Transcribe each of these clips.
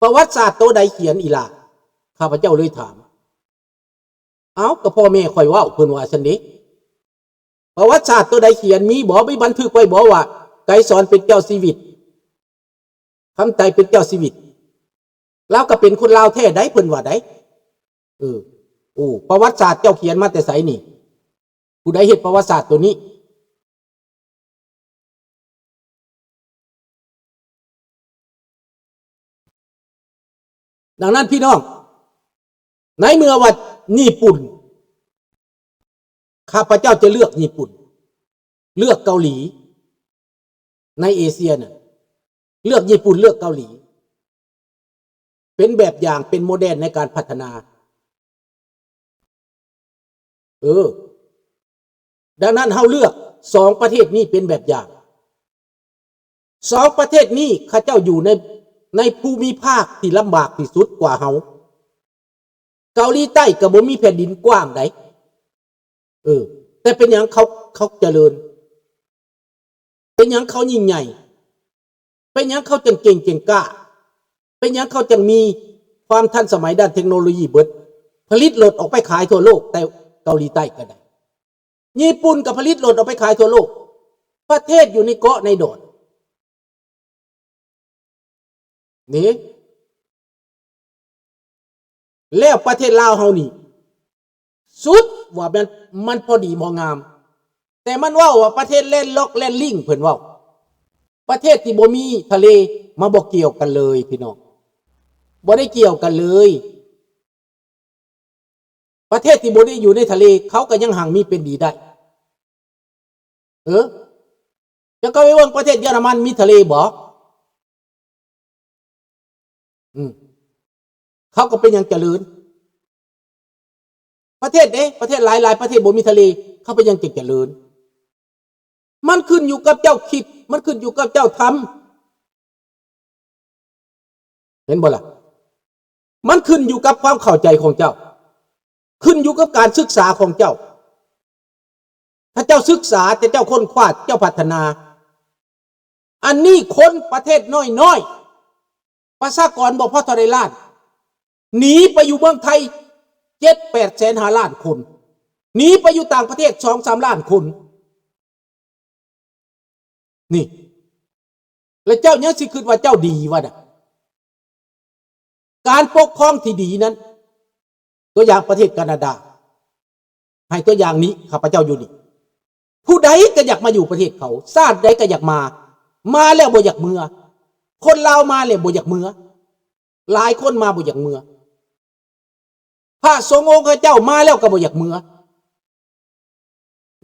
ປະຫວັດສາດໂຕໃດຂຽນອີ່ຫຼ້າ? ຂ້າພະເຈົ້າເລີຍຖາມ. ເອົ້າ ກໍພໍ່ແມ່ຂ້ອຍເວົ້າ ເພິ່ນວ່າຊັ້ນເດ. ປະຫວັດສາດໂຕໃດຂຽນ ມີບໍ່? ມີບັນທຶກໄວ້ບໍ່ວ່າ ໄກສອນເປັນເຈົ້າຊີວິດ, ຄຳໄຕເປັນເຈົ້າຊີວິດ? ລາວກໍເປັນຄົນລາວແທ້ໃດ໋ ເພິ່ນວ່າໃດ໋. ເອີ ໂອ້ ປະຫວັດສາດເຈົ້າຂຽນມາແຕ່ໃສນີ້? ຜູ້ໃດເຮັດປະຫວັດສາດໂຕນີ້? ດັ່ງນັ້ນພີ່ນ້ອງ, ໃນເມື່ອວ່າຍີ່ປຸ່ນ, ຂ້າພະເຈົ້າຈະເລືອກຍີ່ປຸ່ນ, ເລືອກເກົາຫຼີ, ໃນເອເຊຍນະ, ເລືອກຍີ່ປຸ່ນ, ເລືອກເກົາຫຼີ ເປັນແບບຢ່າງ, ເປັນໂມເດນໃນການພັດທະນາ. ເອີ ດັ່ງນັ້ນເຮົາເລືອກສອງປະເທດນີ້ເປັນແບບຢ່າງ. ສອງປະເທດນີ້ເຂົາເຈົ້າຢູ່ໃນ, ໃນພູມິພາກທີ່ລຳບາກທີ່ສຸດກວ່າເຮົາ. ເກົາຫຼີໃຕ້ກໍບໍ່ມີແຜ່ນດິນກວ້າງໃດ໋. ເອີ ແຕ່ເປັນຫຍັງເຂົາ, ເຂົາຈະເລີນ? ເປັນຫຍັງເຂົາຍິ່ງໃຫຍ່? ເປັນຫຍັງເຂົາຈັ່ງເກັ່ງຈັ່ງກ້າ? ເປັນຫຍັງເຂົາຈັ່ງມີຄວາມທັນສະໄໝດ້ານເທັກໂນໂລຢີເບິດ? ຜະລິດລົດອອກໄປຂາຍທົ່ວໂລກ, ແຕ່ເກົາຫຼີໃຕ້ກໍໄດ້. ຍີ່ປຸ່ນກໍຜະລິດລົດອອກໄປຂາຍທົ່ວໂລກ. ປະເທດຢູ່ໃນເກາະໃນດອນ. ນີ້ ແລ້ວປະເທດລາວເຮົານີ້ ສຸດວ່າແມ່ນມັນພໍດີພໍງາມ, ແຕ່ມັນເວົ້າວ່າປະເທດແລນລັອກແລນລິ້ງ ເພິ່ນເວົ້າ. ປະເທດທີ່ບໍ່ມີທະເລ ມາບໍ່ກ່ຽວກັນເລີຍພີ່ນ້ອງ, ບໍ່ໄດ້ກ່ຽວກັນເລີຍ. ປະເທດທີ່ບໍ່ໄດ້ຢູ່ໃນທະເລ ເຂົາກໍຍັງຮັ່ງມີເປັນດີໄດ້. ເອີ ເຈົ້າກໍໄປເບິ່ງປະເທດເຢຍລະມັນມີທະເລບໍ່? ອືມ ເຂົາກໍເປັນຫຍັງຈະເລີນ? ປະເທດເດ້ ປະເທດຫຼາຍໆປະເທດບໍ່ມີທະເລ ເຂົາເປັນຫຍັງຈຶ່ງຈະເລີນ? ມັນຂຶ້ນຢູ່ກັບເຈົ້າຄິດ, ມັນຂຶ້ນຢູ່ກັບເຈົ້າທຳ. ເຫັນບໍ່ລະ? ມັນຂຶ້ນຢູ່ກັບຄວາມເຂົ້າໃຈຂອງເຈົ້າ, ຂຶ້ນຢູ່ກັບການສຶກສາຂອງເຈົ້າ. ຖ້າເຈົ້າສຶກສາ, ຖ້າເຈົ້າຄົ້ນຄວ້າ, ເຈົ້າພັດທະນາ. ອັນນີ້ຄົນປະເທດນ້ອຍໆ, ປະຊາກອນບໍ່ພໍເທົ່າໃດລ້ານ, ໜີໄປຢູ່ເມືອງໄທເຈັດແປດແສນຫ້າລ້ານຄົນ, ໜີໄປຢູ່ຕ່າງປະເທດສອງສາມລ້ານຄົນ. ນີ້ ແລະເຈົ້າຍັງຊິຄິດວ່າເຈົ້າດີວ່ານະ? ການປົກຄອງທີ່ດີນັ້ນ, ຕົວຢ່າງປະເທດການາດາ, ໃຫ້ຕົວຢ່າງນີ້, ຂ້າພະເຈົ້າຢູ່ນີ້, ຜູ້ໃດກໍຢາກມາຢູ່ປະເທດເຂົາ, ຊາດໃດກໍຢາກມາ, ມາແລ້ວບໍ່ຢາກເມືອ, ຄົນລາວມາແລ້ວບໍ່ຢາກເມືອ, ຫຼາຍຄົນມາບໍ່ຢາກເມືອ. ພະສົງອົງຄະເຈົ້າມາແລ້ວກໍບໍ່ຢາກເມືອ,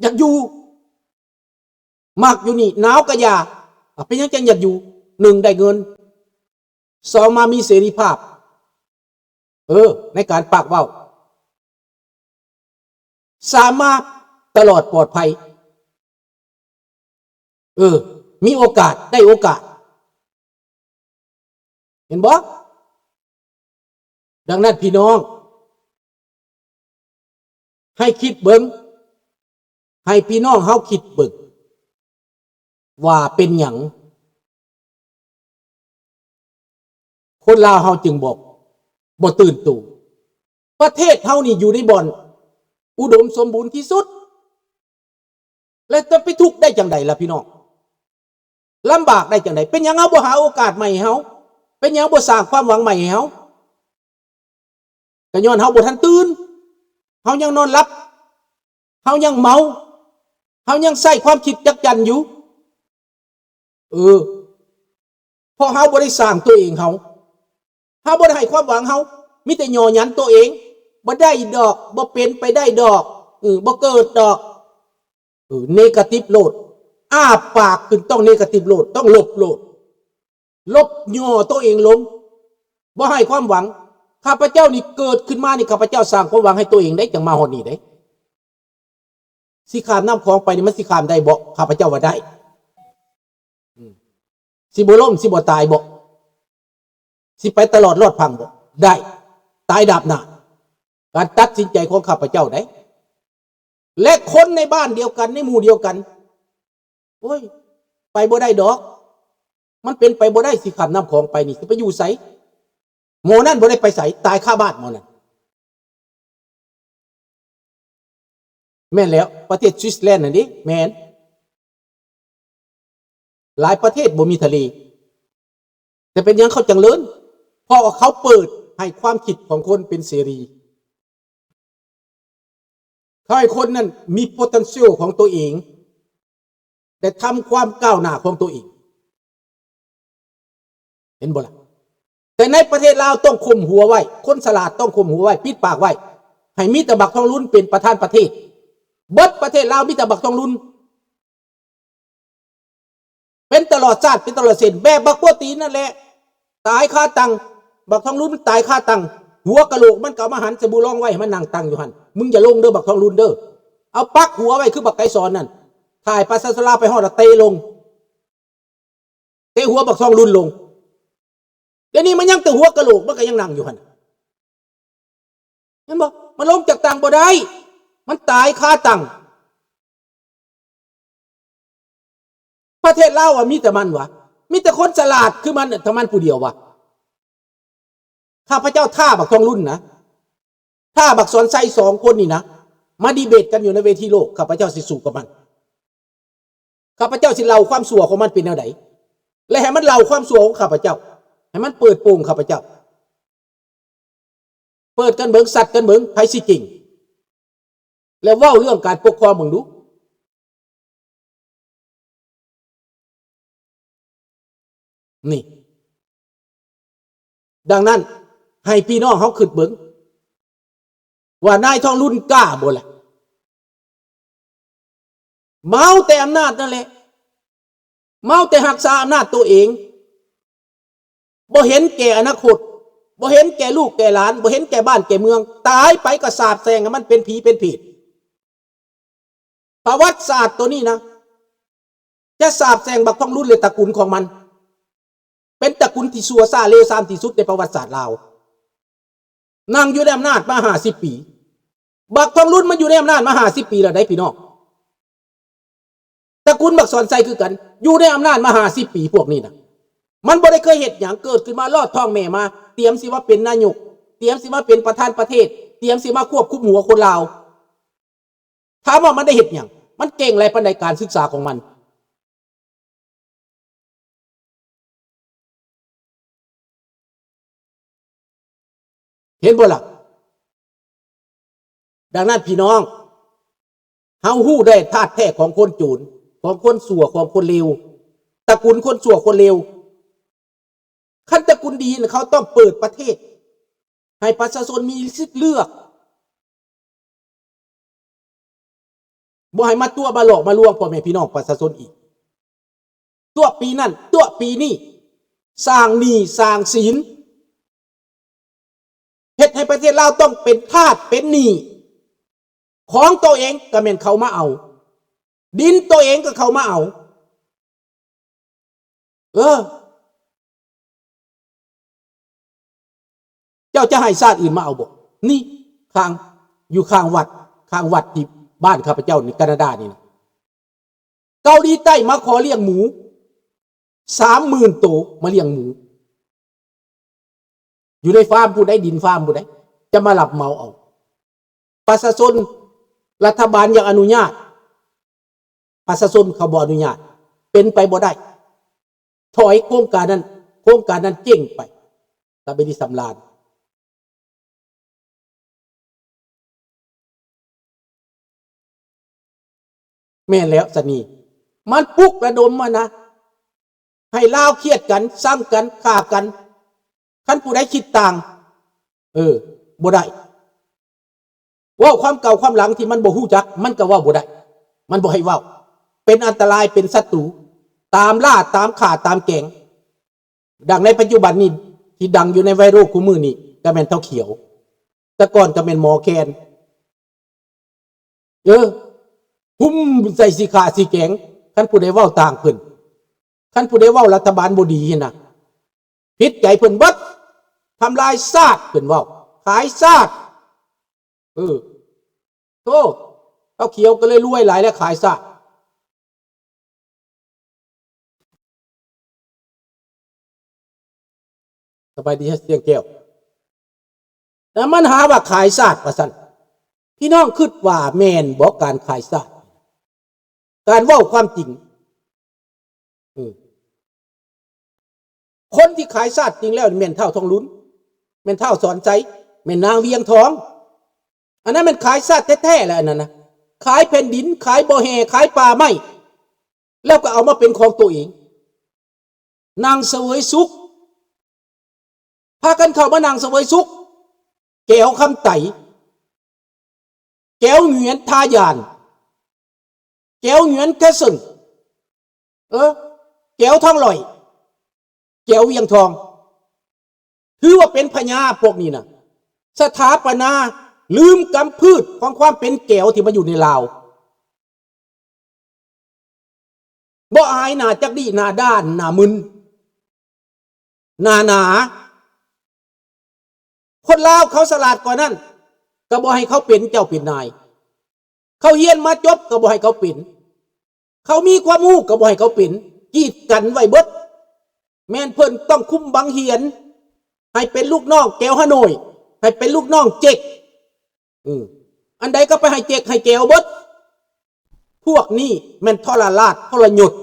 ຢາກຢູ່, ມັກຢູ່ນີ້, ໜາວກະຢ່າ. ອາ ເປັນຫຍັງຈັ່ງຢາກຢູ່? ໜຶ່ງ ໄດ້ເງິນ, ສອງ ມາມີເສລີພາບ, ເອີ ໃນການປາກເວົ້າ, ສາມ ມາຕະຫຼອດປອດໄພ. ເອີ ມີໂອກາດ, ໄດ້ໂອກາດ, ເຫັນບໍ່? ດັ່ງນັ້ນພີ່ນ້ອງ ໃຫ້ຄິດເບິ່ງ, ໃຫ້ພີ່ນ້ອງເຮົາຄິດເບິ່ງວ່າເປັນຫຍັງ ຄົນລາວເຮົາຈຶ່ງບໍ່, ບໍ່ຕື່ນໂຕ. ປະເທດເຮົານີ້ຢູ່ໃນບ່ອນອຸດົມສົມບູນທີ່ສຸດ ແລະ ຈະໄປທຸກໄດ້ຈັ່ງໃດລະພີ່ນ້ອງ? ລຳບາກໄດ້ຈັ່ງໃດ? ເປັນຫຍັງເຮົາບໍ່ຫາໂອກາດໃໝ່ໃຫ້ເຮົາ? ເປັນຫຍັງບໍ່ສ້າງຄວາມຫວັງໃໝ່ໃຫ້ເຮົາ? ກໍຍ້ອນເຮົາບໍ່ທັນຕື່ນ, ເຮົາຍັງນອນຫຼັບ, ເຮົາຍັງເມົາ, ເຮົາຍັງໃຊ້ຄວາມຄິດຈັກຈັ່ນຢູ່. ເອີ ເພາະເຮົາບໍ່ໄດ້ສ້າງຕົວເອງເຮົາ, ເຮົາບໍ່ໄດ້ໃຫ້ຄວາມຫວັງເຮົາ, ມີແຕ່ຍໍຍັນຕົວເອງ, ບໍ່ໄດ້ດອກ, ບໍ່ເປັນໄປໄດ້ດອກ, ເອີ ບໍ່ເກີດດອກ. ເອີ ເນກາຕິບໂລດ, ອ້າປາກຂຶ້ນຕ້ອງເນກາຕິບໂລດ, ຕ້ອງລົບໂລດ, ລົບຍໍຕົວເອງລົງ, ບໍ່ໃຫ້ຄວາມຫວັງ. ຂ້າພະເຈົ້ານີ້ເກີດຂຶ້ນມານີ້ ຂ້າພະເຈົ້າສ້າງຄວາມຫວັງໃຫ້ຕົວເອງໄດ້ ຈັ່ງມາຮອດນີ້ເດ້. ຊິຂ້າມນ້ຳຂອງໄປນີ້ ມັນຊິຂ້າມໄດ້ບໍ່? ຂ້າພະເຈົ້າວ່າໄດ້. ອືມ ຊິບໍ່ລົ້ມ ຊິບໍ່ຕາຍບໍ່? ຊິໄປຕະຫຼອດລອດພັງບໍ່? ໄດ້ ຕາຍດາບໜ້າ. ການຕັດສິນໃຈຂອງຂ້າພະເຈົ້າໄດ໋ ແລະ ຄົນໃນບ້ານດຽວກັນ ໃນໝູ່ດຽວກັນ, ໂອ້ຍ ໄປບໍ່ໄດ້ດອກ, ມັນເປັນໄປບໍ່ໄດ້ ຊິຂ້າມນ້ຳຂອງໄປນີ້ ຊິໄປຢູ່ໃສ? ໝໍນັ້ນບໍ່ໄດ້ໄປໃສ, ຕາຍຄາບ້ານໝໍນັ້ນ. ແມ່ນແລ້ວ, ປະເທດສະວິດເຊີແລນນັ້ນເດ້, ແມ່ນ. ຫຼາຍປະເທດບໍ່ມີທະເລ, ແຕ່ເປັນຫຍັງເຂົາຈັ່ງເລີນ? ເພາະວ່າເຂົາເປີດໃຫ້ຄວາມຄິດຂອງຄົນເປັນເສລີ. ເຂົາໃຫ້ຄົນນັ້ນມີ potential ຂອງຕົວເອງ ໄດ້ທຳຄວາມກ້າວໜ້າຂອງຕົວເອງ. ເຫັນບໍ່ລະ? ແຕ່ໃນປະເທດລາວຕ້ອງຂົ່ມຫົວໄວ້, ຄົນສະຫຼາດຕ້ອງຂົ່ມຫົວໄວ້, ປິດປາກໄວ້, ໃຫ້ມີແຕ່ບັກທອງລຸນເປັນປະທານປະເທດ. ເບິດປະເທດລາວມີແຕ່ບັກທອງລຸນ. ເປັນຕະຫຼອດຊາດ ເປັນຕະຫຼອດເສັ້ນ ແບບບັກໂປ້ຕີນນັ້ນແຫຼະ ຕາຍຄາຕັ່ງ. ບັກທອງລຸນມັນຕາຍຄາຕັ່ງ, ຫົວກະໂຫຼກມັນກໍເອົາມາຫັນໃສ່ບູລອງໄວ້ ໃຫ້ມັນນັ່ງຕັ່ງຢູ່ຫັ້ນ. ມຶງຢ່າລົງເດີ້ບັກທອງລຸນເດີ້, ເອົາປັກຫົວໄວ້ຄືບັກໄກສອນນັ້ນ. ຖ້າໃຫ້ປະຊາຊົນລາວໄປຮອດລະເຕະລົງ, ເຕະຫົວບັກທອງລຸນລົງ. ດຽວນີ້ມັນຍັງແຕ່ຫົວກະໂຫຼກ ມັນກໍຍັງນັ່ງຢູ່ຫັ້ນ. ເຫັນບໍ່? ມັນລົງຈາກຕັ່ງບໍ່ໄດ້, ມັນຕາຍຄາຕັ່ງ. ປະເທດລາວວ່າມີແຕ່ມັນຫວາ? ມີແຕ່ຄົນສະຫຼາດຄືມັນ, ແຕ່ມັນຜູ້ດຽວຫວາ? ຂ້າພະເຈົ້າທ້າບັກທອງລຸນນະ, ທ້າບັກສອນໄຊ ສອງຄົນນີ້ນະ, ມາດີເບດກັນຢູ່ໃນເວທີໂລກ, ຂ້າພະເຈົ້າຊິສູ້ກັບມັນ. ຂ້າພະເຈົ້າຊິເລົ່າຄວາມຊົ່ວຂອງມັນເປັນແນວໃດ ແລະ ໃຫ້ມັນເລົ່າຄວາມຊົ່ວຂອງຂ້າພະເຈົ້າ, ໃຫ້ມັນເປີດໂປງຂ້າພະເຈົ້າ. ເປີດກັນເບິ່ງ, ຊັດກັນເບິ່ງ, ໃຜຊິເກັ່ງ? ແລ້ວເວົ້າເລື່ອງການປົກຄອງເບິ່ງດູ. ນີ້. ດັ່ງນັ້ນ, ໃຫ້ພີ່ນ້ອງເຮົາຄິດເບິ່ງ ວ່ານາຍທອງລຸນກ້າບໍ່ລະ? ເມົາແຕ່ອຳນາດນັ້ນແຫຼະ, ເມົາແຕ່ຮັກສາອຳນາດໂຕເອງ, ບໍ່ເຫັນແກ່ອະນາຄົດ, ບໍ່ເຫັນແກ່ລູກແກ່ຫຼານ, ບໍ່ເຫັນແກ່ບ້ານແກ່ເມືອງ, ຕາຍໄປກໍສາບແຊ່ງໃຫ້ມັນເປັນຜີເປັນເຜດ. ປະຫວັດສາດໂຕນີ້ນະ ຈະສາບແຊ່ງບັກທອງລຸນ ແລະ ຕະກຸນຂອງມັນ, ເປັນຕະກຸນທີ່ຊົ່ວຊ້າເລວຊາມທີ່ສຸດໃນປະຫວັດສາດລາວ. ນັ່ງຢູ່ໃນອຳນາດມາຫ້າສິບປີ, ບັກທອງລຸນມັນຢູ່ໃນອຳນາດມາຫ້າສິບປີແລ້ວໃດ໋ພີ່ນ້ອງ. ຕະກຸນບັກສອນໄຊຄືກັນ, ຢູ່ໃນອຳນາດມາຫ້າສິບປີ ພວກນີ້ນະ. ມັນບໍ່ໄດ້ເຄີຍເຮັດຫຍັງ, ເກີດຂຶ້ນມາລອດທ້ອງແມ່ມາ, ຕຽມຊິມາເປັນນາຍົກ, ຕຽມຊິມາເປັນປະທານປະເທດ, ຕຽມຊິມາຄວບຄຸມຫົວຄົນລາວ. ຖາມວ່າມັນໄດ້ເຮັດຫຍັງ? ມັນເກັ່ງຫຼາຍປານໃດການສຶກສາຂອງມັນ? ເຫັນບໍ່ລະ? ດັ່ງນັ້ນພີ່ນ້ອງ, ເຮົາຮູ້ໄດ້ທາດແທ້ຂອງຄົນໂຈນ, ຂອງຄົນຊົ່ວ, ຂອງຄົນເລວ, ຕະກຸນຄົນຊົ່ວຄົນເລວ. ຄັນຕະກຸນດີນະ ເຂົາຕ້ອງເປີດປະເທດ ໃຫ້ປະຊາຊົນມີສິດເລືອກ, ບໍ່ໃຫ້ມາຕົວະມາຫຼອກມາລວງພໍ່ແມ່ພີ່ນ້ອງປະຊາຊົນອີກ. ຕົວະປີນັ້ນ ຕົວະປີນີ້, ສ້າງໜີ້ສ້າງສິນ, ເຮັດໃຫ້ປະເທດລາວຕ້ອງເປັນທາດເປັນໜີ້. ຂອງໂຕເອງກໍແມ່ນເຂົາມາເອົາ, ດິນໂຕເອງກໍເຂົາມາເອົາ. ເອີ ເຈົ້າຈະໃຫ້ຊາດອື່ນມາເອົາບໍ່? ນີ້ ຂ້າງ ຢູ່ຂ້າງວັດ, ຂ້າງວັດທີ່ບ້ານຂ້າພະເຈົ້ານີ້ ການາດານີ້ນະ, ເກົາຫຼີໃຕ້ມາຂໍລ້ຽງໝູ ສາມໝື່ນໂຕ, ມາລ້ຽງໝູ ຢູ່ໃນຟາມຜູ້ໃດ, ດິນຟາມຜູ້ໃດ, ຈະມາຮັບເໝົາເອົາ. ປະຊາຊົນ, ລັດຖະບານຢາກອະນຸຍາດ, ປະຊາຊົນເຂົາບໍ່ອະນຸຍາດ, ເປັນໄປບໍ່ໄດ້. ຖອຍໂຄງການນັ້ນ, ໂຄງການນັ້ນເຈັງໄປ, ກະໄປດິສຳລານ. ແມ່ນແລ້ວຊະນີ້, ມັນປຸກລະດົມມານະ, ໃຫ້ລາວຄຽດກັນ, ຊັງກັນ, ຂ້າກັນ. ຄັນຜູ້ໃດຄິດຕ່າງ, ເອີ, ບໍ່ໄດ້. ເວົ້າຄວາມເກົ່າຄວາມຫຼັງທີ່ມັນບໍ່ຮູ້ຈັກ, ມັນກໍເວົ້າບໍ່ໄດ້, ມັນບໍ່ໃຫ້ເວົ້າ. ເປັນອັນຕະລາຍ, ເປັນສັດຕູ, ຕາມລ່າ, ຕາມຂ້າ, ຕາມແກງ. ດັ່ງໃນປັດຈຸບັນນີ້ ທີ່ດັງຢູ່ໃນໄວຣັລຄູ່ມື້ນີ້ ກໍແມ່ນທ້າວຂຽວ, ແຕ່ກ່ອນກໍແມ່ນໝໍແຄນ. ເອີ ຫຸ້ມໃສ່ຊິຂ້າຊິແກງ, ຄັນຜູ້ໃດເວົ້າຕ່າງເພິ່ນ, ຄັນຜູ້ໃດເວົ້າລັດຖະບານບໍ່ດີຫັ້ນນະ, ຜິດໃຈເພິ່ນເບິດ, ທຳລາຍຊາດເພິ່ນເວົ້າ, ຂາຍຊາດ. ເອີ ໂທ, ເຂົາຂຽວກໍເລີຍລວຍຫຼາຍແລ້ວ, ຂາຍຊາດ. ສະບາຍດີ ສຽງແກ້ວ. ແລ້ວມັນຫາວ່າຂາຍຊາດວ່າຊັ້ນ. ພີ່ນ້ອງຄິດວ່າແມ່ນບໍ່ ການຂາຍຊາດ? ການເວົ້າຄວາມຈິງ ເອີ ຄົນທີ່ຂາຍຊາດຈິງແລ້ວນີ້ແມ່ນທ້າວທອງລຸນ, ແມ່ນທ້າວສອນໄຊ, ແມ່ນນາງວຽງທອງ. ອັນນັ້ນແມ່ນຂາຍຊາດແທ້ໆແຫຼະ ອັນນັ້ນນະ. ຂາຍແຜ່ນດິນ, ຂາຍບໍ່ແຮ່, ຂາຍປ່າໄມ້ ແລ້ວກໍເອົາມາເປັນຂອງຕົວເອງ. ນັ່ງສະເຫວີຍສຸກ, ພາກັນເຂົ້າມານັ່ງສະເຫວີຍສຸກ ແກວຄຳໄຕ, ແກວຫງວຽນທາຍານ, ແກວຫງວຽນແຄເຊິ່ງ, ເອີ ແກວທອງຫຼ້ອຍ, ແກວວຽງທອງ. ຖືວ່າເປັນພະຍາພວກນີ້ນະ ສະຖາປະນາລືມກຳພືດຂອງຄວາມເປັນແກວທີ່ມາຢູ່ໃນລາວ. ບໍ່ອາຍໜ້າຈັກດີ້ ໜ້າດ້ານ ໜ້າມຶນ ໜ້າໜາ. ຄົນລາວເຂົາສະຫຼາດກວ່ານັ້ນ ກໍບໍ່ໃຫ້ເຂົາເປັນເຈົ້າເປັນນາຍ. ເຂົາຮຽນມາຈົບກໍບໍ່ໃຫ້ເຂົາເປັນ. ເຂົາມີຄວາມຮູ້ກໍບໍ່ໃຫ້ເຂົາເປັນ. ກີດກັນໄວ້ເບິດ. ແມ່ນເພິ່ນຕ້ອງຄຸມບັງຮຽນ ໃຫ້ເປັນລູກນ້ອງແກວຮາໂນ້ຍ, ໃຫ້ເປັນລູກນ້ອງເຈັກ. ເອີ ອັນໃດກໍໄປໃຫ້ເຈັກໃຫ້ແກວເບິດ. ພວກນີ້ແມ່ນທໍລະລາດທໍລະຍົດ.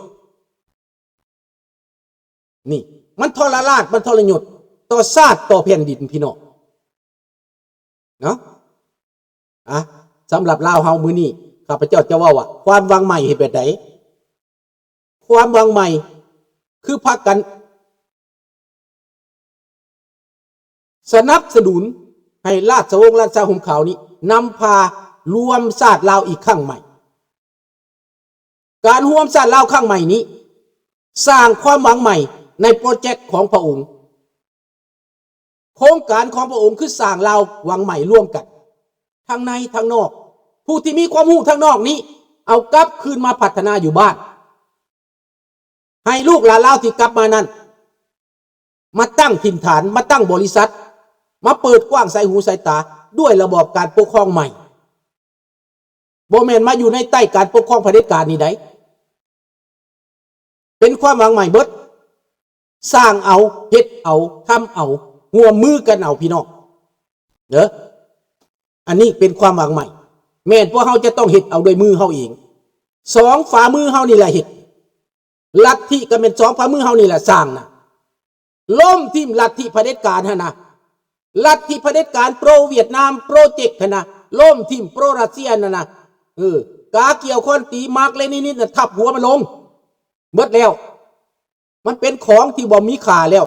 ນີ້ ມັນທໍລະລາດ ມັນທໍລະຍົດຕໍ່ຊາດຕໍ່ແຜ່ນດິນ ພີ່ນ້ອງເນາະ. ອະ ສຳລັບລາວເຮົາມື້ນີ້ ຂ້າພະເຈົ້າຈະເວົ້າວ່າ ຄວາມຫວັງໃໝ່ເຮັດແບບໃດ? ຄວາມຫວັງໃໝ່ຄືພາກັນ ສະໜັບສະໜູນໃຫ້ລາຊະວົງລັດຊາຫົມຂາວນີ້ ນຳພາລວມຊາດລາວອີກຄັ້ງໃໝ່. ການລວມຊາດລາວຄັ້ງໃໝ່ນີ້ ສ້າງຄວາມຫວັງໃໝ່ໃນໂປຣເຈັກຂອງພະອົງ. ໂຄງການຂອງພະອົງຄືສ້າງລາວຫວັງໃໝ່ລວມກັນ ທັງໃນທັງນອກ. ຜູ້ທີ່ມີຄວາມຮູ້ທາງນອກນີ້ ເອົາກັບຄືນມາພັດທະນາຢູ່ບ້ານ. ໃຫ້ລູກຫຼານລາວທີ່ກັບມານັ້ນ ມາຕັ້ງຖິ່ນຖານ, ມາຕັ້ງບໍລິສັດ, ມາເປີດກວ້າງສາຍຫູສາຍຕາດ້ວຍລະບອບການປົກຄອງໃໝ່. ບໍ່ແມ່ນມາຢູ່ໃນໃຕ້ການປົກຄອງຜະເດັດການນີ້ໃດ. ເປັນຄວາມຫວັງໃໝ່ເບິດ. ສ້າງເອົາ, ເຮັດເອົາ, ທຳເອົາ, ຮ່ວມມືກັນເອົາ, ພີ່ນ້ອງ. ເດີ ອັນນີ້ເປັນຄວາມຫວັງໃໝ່. ແມ່ນພວກເຮົາຈະຕ້ອງເຮັດເອົາດ້ວຍມືເຮົາເອງ. ສອງຝ່າມືເຮົານີ້ແຫຼະເຮັດ. ລັດທິກໍແມ່ນສອງຝ່າມືເຮົານີ້ແຫຼະສ້າງນະ. ລົ້ມຖິ້ມລັດທິຜະເດັດການຫັ້ນນະ. ລັດທິຜະເດັດການໂປຣຫວຽດນາມ, ໂປຣເຈັກຫັ້ນນະ. ລົ້ມຖິ້ມໂປຣຣັດເຊຍຫັ້ນນະ. ເອີ ກາກ່ຽວຄ້ອນຕີ ມາກເລນິນນະ ທັບຫົວມັນລົງ. ເບິດແລ້ວ. ມັນເປັນຂອງທີ່ບໍ່ມີຄ່າແລ້ວ.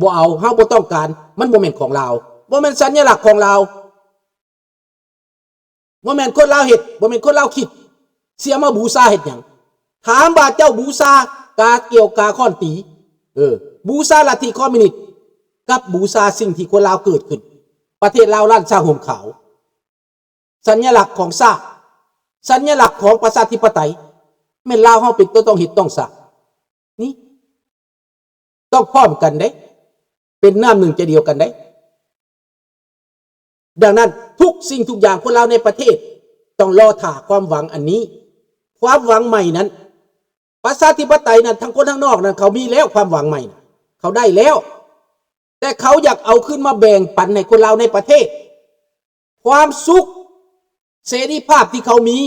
ບໍ່ເອົາ, ເຮົາບໍ່ຕ້ອງການ. ມັນບໍ່ແມ່ນຂອງລາວ. ບໍ່ແມ່ນສັນຍະລັກຂອງລາວ. ບໍ່ແມ່ນຄົນລາວເຮັດ, ບໍ່ແມ່ນຄົນລາວຄິດ. ຊິເອົາມາບູຊາເຮັດຫຍັງ? ຖາມວ່າເຈົ້າບູຊາກາກ່ຽວກາຄ້ອນຕີ, ເອີ, ບູຊາລັດທິຄອມມິວນິດ ກັບບູຊາສິ່ງທີ່ຄົນລາວເກີດຂຶ້ນ, ປະເທດລາວລ້ານຊ້າຮົ່ມຂາວ, ສັນຍະລັກຂອງຊາດ, ສັນຍະລັກຂອງປະຊາທິປະໄຕ, ແມ່ນລາວເຮົາເປັນຕົວຕ້ອງເຮັດຕ້ອງສ້າງ. ນີ້ ຕ້ອງພ້ອມກັນເດ້, ເປັນນ້ຳໜຶ່ງໃຈດຽວກັນເດ້. ດັ່ງນັ້ນ ທຸກສິ່ງທຸກຢ່າງຄົນລາວໃນປະເທດຕ້ອງລໍຖ້າຄວາມຫວັງອັນນີ້. ຄວາມຫວັງໃໝ່ນັ້ນ, ປະຊາທິປະໄຕນັ້ນ, ທັງຄົນທາງນອກນັ້ນ ເຂົາມີແລ້ວຄວາມຫວັງໃໝ່, ເຂົາໄດ້ແລ້ວ, ແຕ່ເຂົາຢາກເອົາຄືນມາແບ່ງປັນໃຫ້ຄົນລາວໃນປະເທດ. ຄວາມສຸກ, ເສລີພາບທີ່ເຂົາມີ,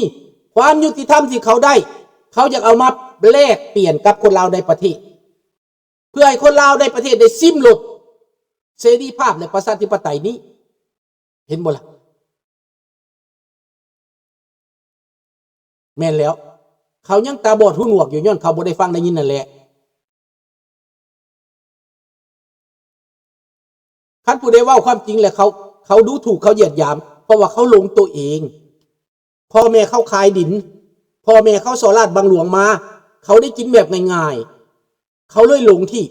ຄວາມຍຸຕິທຳທີ່ເຂົາໄດ້, ເຂົາຢາກເອົາມາແລກປ່ຽນກັບຄົນລາວໃນປະເທດ, ເພື່ອໃຫ້ຄົນລາວໃນປະເທດໄດ້ຊິມລົດເສລີພາບ ແລະ ປະຊາທິປະໄຕນີ້. ເຫັນບໍ່ລະ? ແມ່ນແລ້ວ, ເຂົາຍັງຕາບອດຫູໜວກຢູ່, ຍ້ອນເຂົາບໍ່ໄດ້ຟັງໄດ້ຍິນນັ້ນແຫຼະ. ຄັນຜູ້ໃດເວົ້າຄວາມຈິງແລ້ວ ເຂົາ, ເຂົາດູຖູກ, ເຂົາຢຽດຫຍາມ, ເພາະວ່າເຂົາຫຼົງຕົວເອງ. ພໍ່ແມ່ເຂົາຂາຍດິນ, ພໍ່ແມ່ເຂົາສໍ້ລາດບັງຫຼວງມາ, ເຂົາໄດ້ກິນແບບງ່າຍໆ, ເຂົາເລີຍຫຼົງທີ່.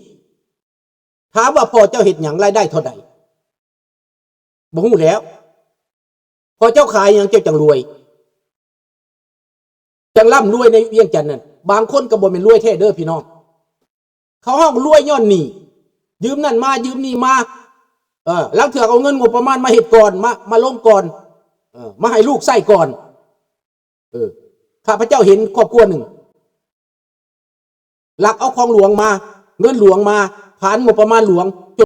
ຖາມວ່າພໍ່ເຈົ້າເຮັດຫຍັງ, ລາຍໄດ້ເທົ່າໃດ? ບໍ່ຮູ້ແລ້ວ. ພໍ່ເຈົ້າຂາຍຫຍັງ ເຈົ້າຈັ່ງລວຍ, ຈັ່ງລ່ຳລວຍໃນວຽງຈັນນັ້ນ? ບາງຄົນກໍບໍ່ແມ່ນລວຍແທ້ເດີພີ່ນ້ອງ. ເຂົາຮ້ອງລວຍຍ້ອນໜີ້, ຢືມນັ້ນມາ, ຢືມນີ້ມາ. ເອີ, ລາງເທື່ອເອົາເງິນງົບປະມານມາເຮັດກ່ອນ, ມາ, ມາລົງກ່ອນ, ເອີ, ມາໃຫ້ລູກໃຊ້ກ່ອນ. ເອີ, ຂ້າພະເຈົ້າເຫັນຄອບຄົວໜຶ່ງ ລັກເອົາຂອງຫຼວງມາ, ເງິນຫຼວງມາ, ຜ່ານງົບປະມານຫຼວງ, ຈົ